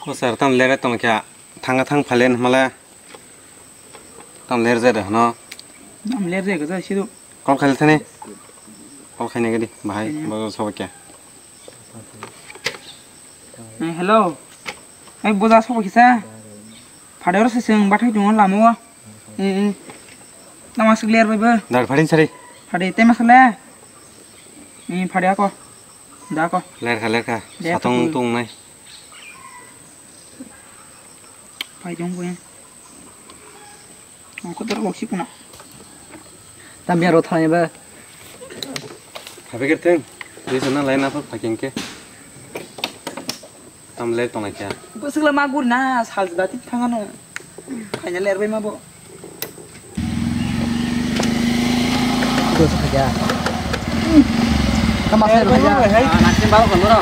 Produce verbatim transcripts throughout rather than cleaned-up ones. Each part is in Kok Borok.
O sir, tam lere tong kya? Thanga thang phalen mala. Tam ler jai de hano. Tam ler jai gaja sido. Call khai thani. Call khai negi di bahai. Bojo sobo kya? Eh, hello. Ai boja sobo kisa. Phadero se seng bathai tongo lamo. Eh, eh. Tama sik ler bai ba. Dar phadin sari. Phadi tema sale. Eh, phadi ako. Da ako. Ler kha, ler kha. Ler kha. Satong tung nai. Pai jong bo. Ang kotor kok si kuna. Tam biar rot thani ba. Habi kerteng. Di sana lain apa paking ke? Tam le tong kya? Bo sikla magur na sal da tip thangano. Khaina ler bai ma bo. Itu saja. Kamu masih ada saja. Nasim baru kan bro.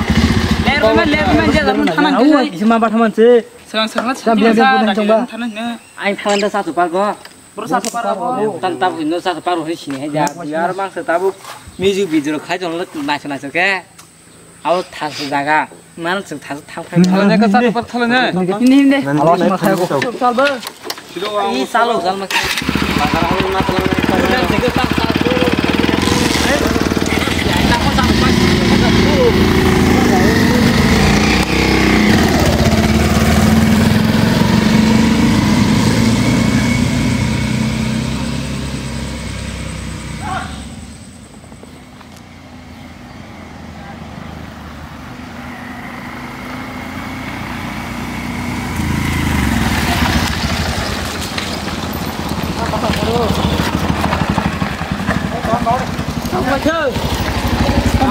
Ler bai ma, ler bai ma, dia dalam tanah. Awas, isi ma bathaman sih. Selang selang. Tam biar biar tanah na. Aing thangda satu pargo. Bro satu pargo. Tan tab hino satu pargo hoi sini aja. Biar mang se tabu music video khai jong lo nacho nacho ke. Au thas jaga. Man sing thas thang khai. Thalanya ka satu par thalanya. Hindi hindi. Awas ma khai ko. Chal ba. Ih, salo, salo.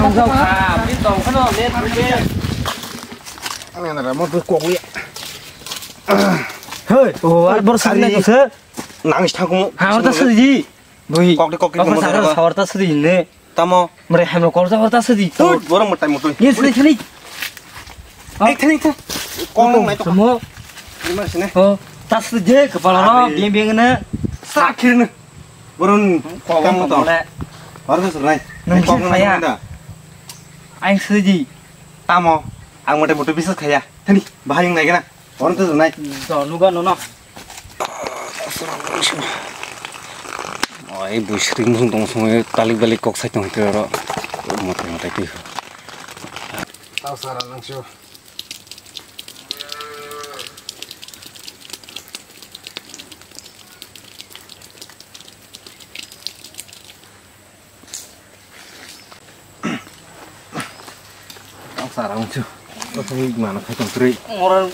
Ang jauh ka, bini tong kheno net rube. Ang yang nara mo tu kok ya. Hei, oh, ar bor sari na kuse. Nang is thakum. Ha, orta sari. Bui. Kok de kok de. Apa mo sara dara. Orta sari ne. Tamo. Mare hamro kor ja orta sari. Tut, borok mo tai mo tui. Yes, ni khani. Ek thani ek thani. Kok nang nai to. Tamo. Lima sini. Oh, tas je kepala ro, biang biang na. Sakhir na. Boron kok mo to. Baru tu serai. Nang kok nang saya. Aing sari. Tamo. Ang mo tai mo tui bisas khaya. Thani, bahai yang nai kena. Orang tu naik. Do nuga nono. Oi, bui sri musung tong song talik balik kok sai tong tiro. Motai motai tu. Tau sara nang sio. Ang sarang chu. Kok ni mana khai tong tri. Orang.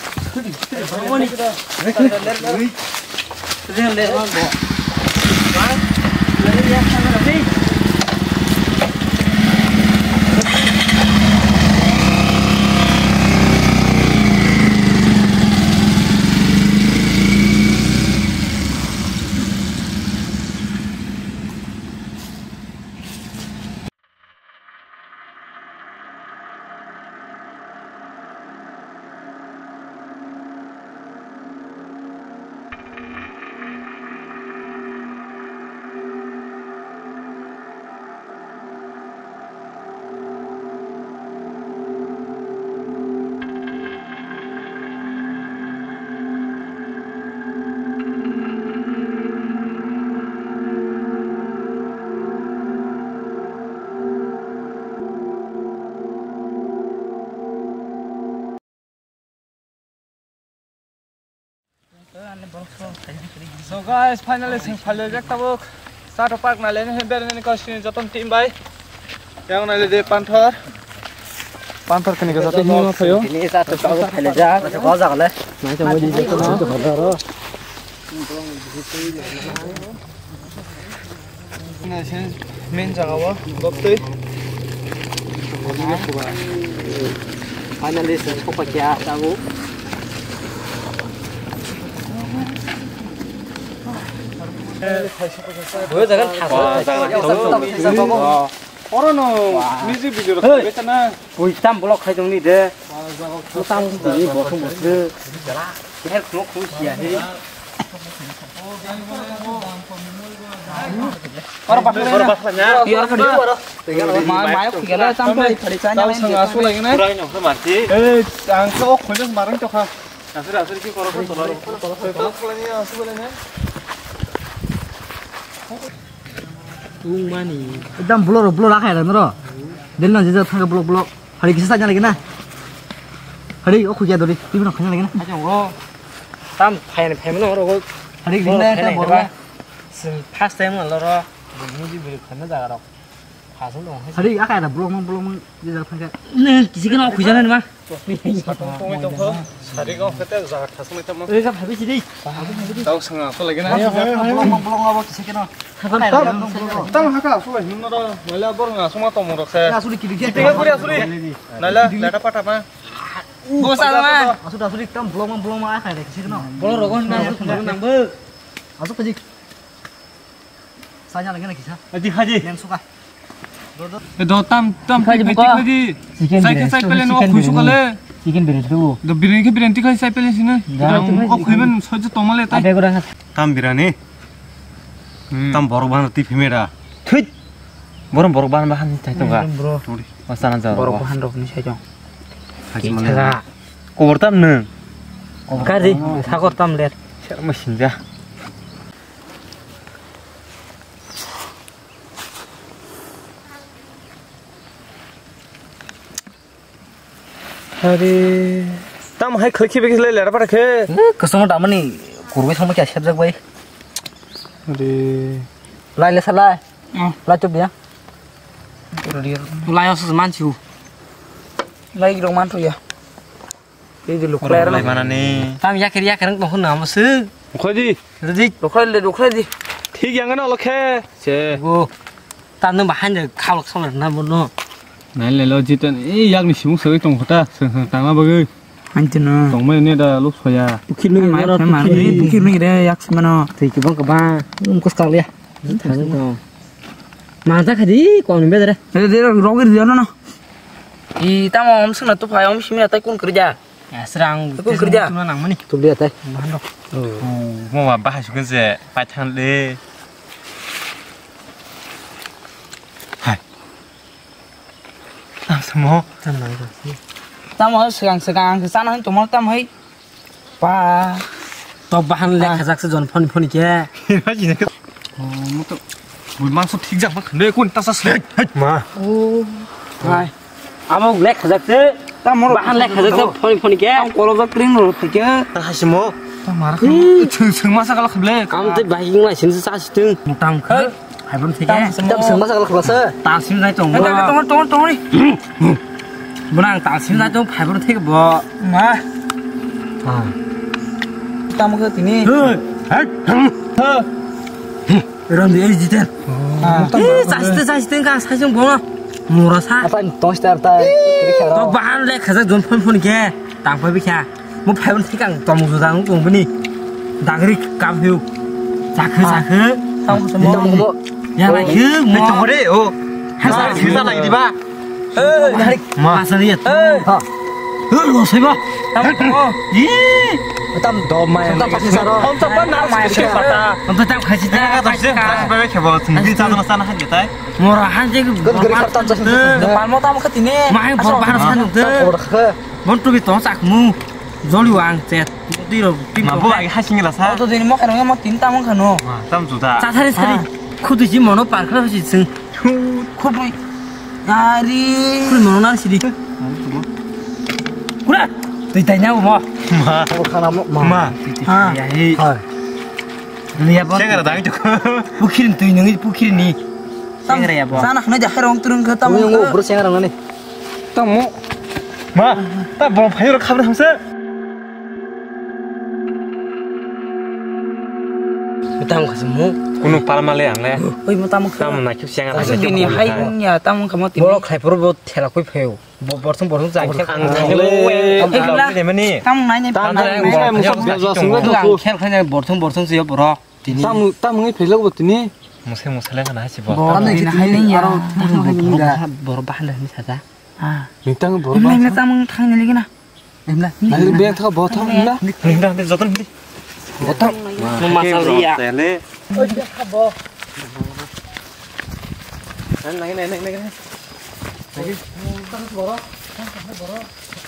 So guys, finally sing phalio jak tabuk. Sato park nai leni hin berani ni kosini joton team bai. Yang nai le de panthor. Panthor kini kasa tini ma phayo. Ini sato park phalio jak. Ko jak le. Nai chamo di joton na. Main jaga o, goptwi. Finally, se sokpaiya tabuk. Bo jaga thasa. Oro no music video rok khabai sana. Bui tam block khai tongni de. Tam tini bosong bosong. Her khmo khum siya he. Oro bakla. Oro bakla nya. Oro kadi. Ma, mayo khigala tam to phari chanya. Tau sanga su lagi na. Purai no khe marti. Eh, ang so khunjak marang to kha. Asuri, asuri, ki korok, korok, korok, korok, korok, korok, korok, korok, korok. Tungmani. Ekdam blur, blur akhai rang ro. Den na jija thang blok blok. Hari kisa sajna lagi na. Hari o khuja dori. Tibno khanya lagi na. Aja ngo. Tam phayan phayan no ro. Hari din na ta bor. First time lo ro. Ni ji biri khana jaga ro. Hari akhai da blok mang blok mang jija thang. Ne kisi kana khuja na ma. Satong tongwi tongkho, sari kok kete jaga thasmai tamo. Oi, ka phabi sidi. Tau sanga ko lagi na. Bolong, bolong abo kisa keno. Tam, tam haka asula hinno da, mala bor nga suma tomo rok se. Asuli kiri kiri. Kiri kiri asuli. Nala, lata pata ma. Bo sa ma. Asuli, asuli tam bolong, bolong ma akhai kisa keno. Bolong rogo na, nang bo. Asuk kajik. Sanya lagi na kisa. Aji haji. Yang suka. Do, do. Eh, do tam, tam, Haji tik, buka. Tik, tik, tik. Chicken Sai ke biryani. Sai pele no Chicken khui biryani. Suka le. Chicken biryani tu. Do biryani ke biryani tik khai sai pele sini. Dah. Yang o khui man soja tomale tai. Ada kurang. Tam biryani. Hmm. Tam borok bahan ti phimera. Thut. Borok borok bahan bahan tai to ga. Hmm, bro. Sorry. Masana jaro. Borok bahan rok ni sai jong. Haji mana. Kobor tam nung. Kari, sakor tam ler. Ser masing ja. Hari. Tam hai khlai khibi khlai lera para khe. Eh, kwchwng damani kurwi thangma kya sebjak bai. Hari. Lai le salai. Oh. Lai chuk dia. Lai os man chu. Lai rong man thu ya. Ei di lukhrai rok. Lukhrai manani. Tam yakir yakir wng tongkha nang amo swk. Lukhrai di. Rwdi. Lukhrai le, lukhrai di. Thik yang ano lokhe. Se. Bo. Tam nang bahai de khalok khalok na bono. Nai le lo jitan. Ei yakni simung swk tongkha ta. Swng swng tangma bagwi. Hancino. Tongmani ne da luk soya. Bukhi nung maro, bukhi nung re yak simano. Twi kibang kibang. Um, kus kang liya. Thang to. Mangsa khadi kong ni bedre. Re, re, rogir dia no no. I tamo om sungna tu phai om simi atai kun kerja. Ya serang. Kun kerja. Tuna nang mani. Tu dia tai. Mahando. Oh, mo ma bahas kun se pachang le. Hai. Tam samo. Tam nang. Tamo swkang swkang ang sana tongmo tam hai. Pa. Tok bahan lek khajak se jon phoni phoni khe. Oh, mo to. Bui mangso thik jak ba khande kun ta sa se. Ma. Oh. Hai. Amo lek khajak se. Ta moro bahan lek khajak se phoni phoni khe. Tam kolo jak kring ro thik khe. Ta hasimo. Ta mara. Sung sung masa kala khable. Am te bai ging lai sin sa situng. Mutam khe. Hai bon thik khe. Tam sung masa kala khula se. Ta sim lai tong. Tong tong tong. Bwnang talsim na tong phaibar thik bo. Ma. Ha. Tamo khe tini. Hey, hey, hey. Ram di, ei, Jiten. Ah. Eh, chasite, chasite, ka sai sung bo. Mura sa. Apa tong star tai. To bahan le khajak jon phone phone ke. Tang pa bikha. Mo phaibar thik ang tong juda ang tong bini. Dagri kap hiu. Chakhe, chakhe. Tamo mo. Ya lai khuk mo. Tong re o. Hasa. Hasa lai di ba. Hey. Ma. Pasal iya. Hey. Ha. Hur lo soi ba. Tamo. Ih. Tam do mai. Tam pasi saro. Hom tam na mai. Pata. Hom tam khasi ta. Ka ta se. Ba ke bo. Sing sa na sa na ha tai. Mora han je. Gel gel tam sa. Palmo tam khati ne. Mai bor bahar san. Tam bor kha. Bon tu bi tong sak mu. Joli wang chet. Twi rok, twi rok. Ma bo agi hasing la sa. Auto dini mo khairong mo tin tamung khano. Ma, tam juda. Cha thari sari. Ah. Khudu ji mono par khra si sing. Khubui. Ari. Khubui mono nar sidi. Kura. Twi tai na mo. Ma. Khana mo. Ma. Ma. Ha. Ya hi. Ha. Liya bon. Sengra dang juk. Pukhirin twi nungi pukhirini. Sengra ya bo. Sana khna ja khairong turung kha tamung. Ngo bro sengra ngani. Tamo. Ma, ta bo phai ro khabra hamsa. Tamo khasmu. Kunu palma le ang le. Oi mo tamo kha. Tamo na kyu siang. Asa dini hai ya tamo khamo tini. Boro khai poro bo thela koi phayo. Bo borsong borsong jai khe. Ang thang le. Tamo nai nai. Tamo nai nai. Khel khai borsong borsong se yo borok. Tini. Tam, tam ngai phailak bo tini. Mosai mosai lai khana hasi bo. Bo tini hai nang ya. Aro thang thang hai nang da. Bor bahanda ni sada. Ah. Nitang bor bahanda. Nang tam thang ni lagi na. Emla. Nang be thang bo thang emla. Nang da joton ni. Bo thang. Mo masal ya. Tele. Nang nang nang nang. Lagi. Tang boro. Tang boro.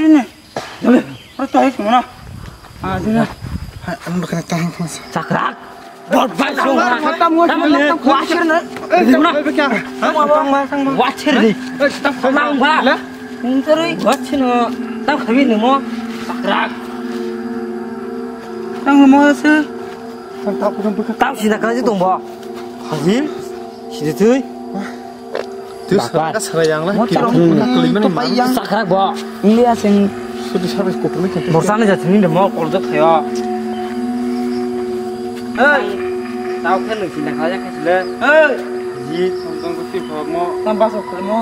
sini. Dale. Ora to hai sungna. Ah, sini. Hai, ang bakal tahan kong sa. Sakrak. Bor bai sungna. Khatam mo. Tam le. Wasir na. Sungna. Tang ma, tang ma, tang ma. Wasir ni. Tang ma. Nang ba. Nang terui. Wasir no. Tang kami ni mo. Sakrak. Tang mo se. Tang tak pun buka. Tang sida kaji tong bo. Haji. Sida tui. Tui Bapak. Sara, sara yang lah. Mo Kita terong. Pun nak kelima ni Tupai mana? Yang. Sakrak bo. Ini ya sing. Sudah sara kupur ni kan. Borsana jatini de mo kol jok khayo. Hei. Tau khe nung sinda khaja khe sile. Hei. Ji. Tong tong kuti mo. Tam baso khe mo.